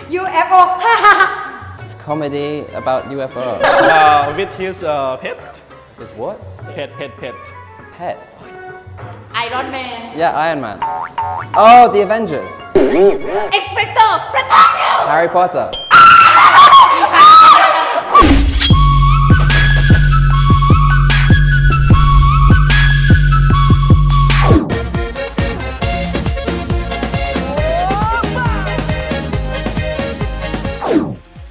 It's comedy about U F O. Uh, with his, uh, pet. His what? Pet, pet, pet. Pet. Iron Man. Yeah, Iron Man. Oh, the Avengers. Expecto Patronus. Harry Potter.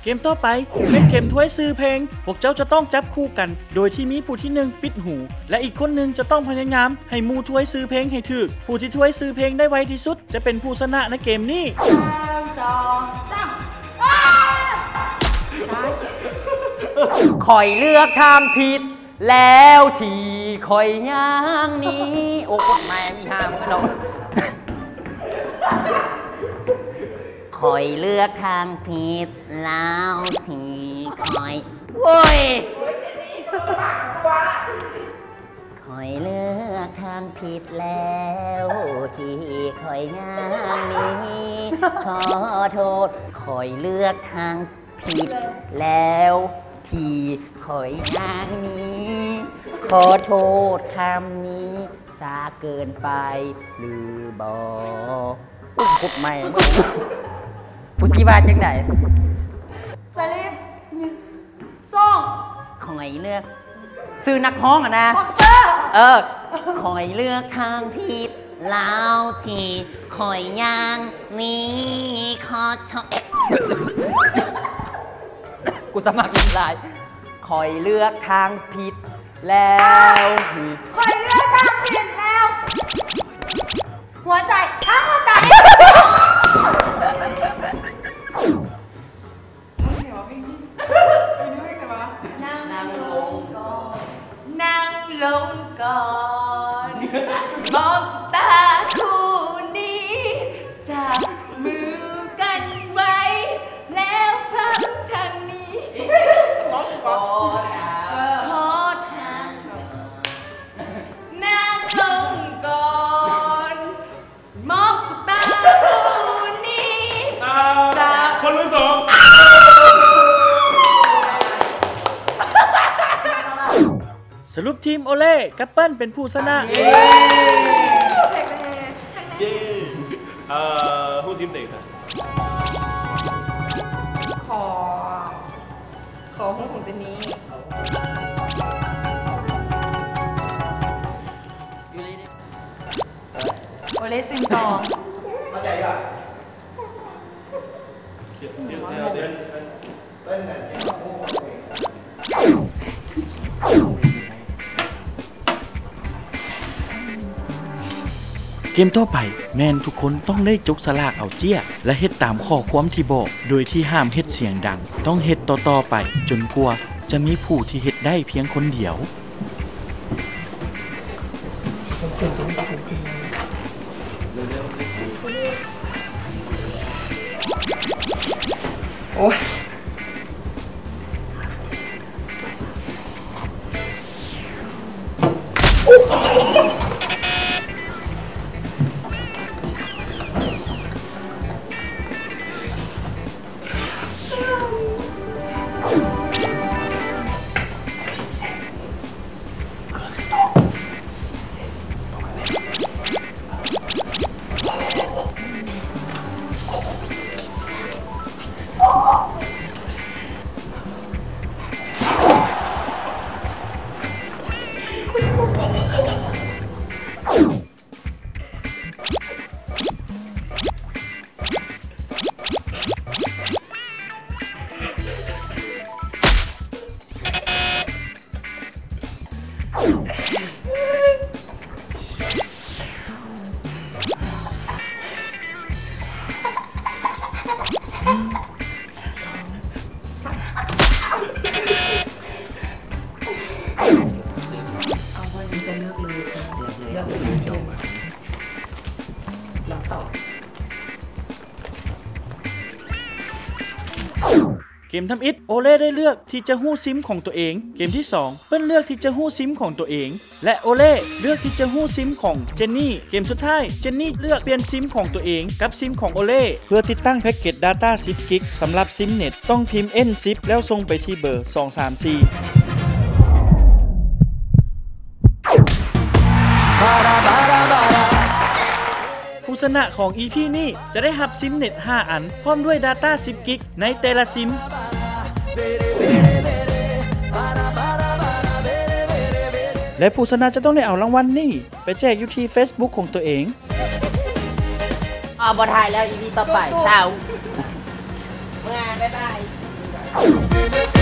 ເກມຕໍ່ໄປແມ່ນເກມທວາຍຊື່ເພງ. ພວກເຈົ້າຈະຕ້ອງຈັບຄູ່ກັນ ໂດຍທີ່ມີຜູ້ທີໜຶ່ງປິດຫູ ແລະ ອີກຄົນໜຶ່ງຈະຕ້ອງພະຍາຍາມໃຫ້ໝູ່ທວາຍຊື່ເພງໃຫ້ຖືກ. ຜູ້ທີ່ທວາຍຊື່ເພງໄດ້ໄວທີ່ສຸດຈະເປັນຜູ້ຊະນະໃນເກມນີ້. ໜຶ່ງ ສອງ ສາມ ອ້າ! ຂ້ອຍເລືອກທາງຜິດ ແລ້ວທີ່ຂ້ອຍຍ່າງໜີ ໂອ້ ກົດໝາຍມີຫາມຶງເນາະ ຂ້ອຍເລືອກທາງຜິດ ແລ້ວທີ່ຂ້ອຍ ໂອ້ຍ ຂ້ອຍເລືອກທາງຜິດ ແລ້ວທີ່ຂ້ອຍຍ່າງໜີ ຂໍໂທດ ຂ້ອຍເລືອກທາງ ຜິດແລ້ວທີ່ຂ້ອຍຍ່າງໜີ ຂໍໂທດຄຳນີ້ຊ້າເກີນໄປຫຼືບໍ່? ອຸ້ຍ ໂຄດແມ່ງ ກູຊິວ່າຈັ່ງໃດ? ສະລິບ ສອງ ຂ້ອຍເລືອກ ຊື່ນັກຮ້ອງຫັ້ນນະ ບັອກເຊີ ເອີ ຂ້ອຍເລືອກທາງຜິດ ແລ້ວທີ່ຂ້ອຍຍ່າງໜີ ຂໍໂທດ ກູສະໝັກນ້ຳລາຍ ຂ້ອຍເລືອກທາງຜິດແລ້ວ ຂ້ອຍເລືອກທາງຜິດແລ້ວ ຫົວໃຈ ທາງຫົວໃຈ. ຮ້ອງເພງວ່າເພງນີ້ ໄປເນຍ ແຕ່ວ່າ ນັ່ງລົງກ່ອນ ນັ່ງລົງກ່ອນ ມອງຕາຄູ່ນີ້ ຈັບມືກັນໄວ້ ແລ້ວຟັງທາງນີ້ ຂໍທາງ ຂໍທາງ ນັ່ງລົງກ່ອນ ມອງຕາຄູ່ນີ້ ອ່າ ຈາກ ຄົນທີສອງ ສະຫຼຸບທີມໂອເລ່ກັບເປີ້ນເປັນຜູ້ຊະນະ. ເຢ້ ເຢ້ ເອີ ຮູ້ທີມເຕະຊະ ຂໍ ຂໍຮູ້ຂອງເຈນນີ້. ໂອເລເຊັງຕອງ ເຂົ້າໃຈຢູ່ ດຽວ ດຽວ ດຽວ ດຽວ ເກມຕໍ່ໄປແມ່ນທຸກຄົນຕ້ອງໄດ້ຈົກສະຫຼາກເອົາເຈ້ຍ ແລະ ເຮັດຕາມຂໍ້ຄວາມທີ່ບອກ ໂດຍທີ່ຫ້າມເຮັດສຽງດັງ. ຕ້ອງເຮັດຕໍ່ໆໄປຈົນກວ່າຈະມີຜູ້ທີ່ເຮັດໄດ້ພຽງຄົນດຽວ. ໂອ້ຍ. ໂອ້ ເກມທຳອິດ ໂອເລ່ໄດ້ເລືອກທີ່ຈະຮູ້ຊິມຂອງຕົວເອງ. ເກມທີສອງ ເພິ່ນເລືອກທີ່ຈະຮູ້ຊິມຂອງຕົວເອງ ແລະ ໂອເລ່ເລືອກທີ່ຈະຮູ້ຊິມຂອງເຈນນີ. ເກມສຸດທ້າຍ ເຈນນີເລືອກປ່ຽນຊິມຂອງຕົວເອງກັບຊິມຂອງໂອເລ່. ເພື່ອຕິດຕັ້ງແພັກເກັດດາຕ້າສິບກິກສຳລັບຊິມເນັດ ຕ້ອງພິມເອັນສິບ ແລ້ວສົ່ງໄປທີ່ເບີສອງສາມສີ່. ຜູ້ຊະນະຂອງອີພີນີ້ຈະໄດ້ຮັບຊິມເນັດຫ້າອັນ ພ້ອມດ້ວຍດາຕ້າສິບກິກໃນແຕ່ລະຊິມ ແລະ ຜູ້ຊະນະຈະຕ້ອງໄດ້ເອົາລາງວັນນີ້ໄປແຈກຢູ່ທີ່ເຟສບຸກຂອງຕົວເອງ. ບໍ່ຖ່າຍແລ້ວ ອີພີຕໍ່ໄປ ເຊົາ. ເມື່ອ ບາຍບາຍ.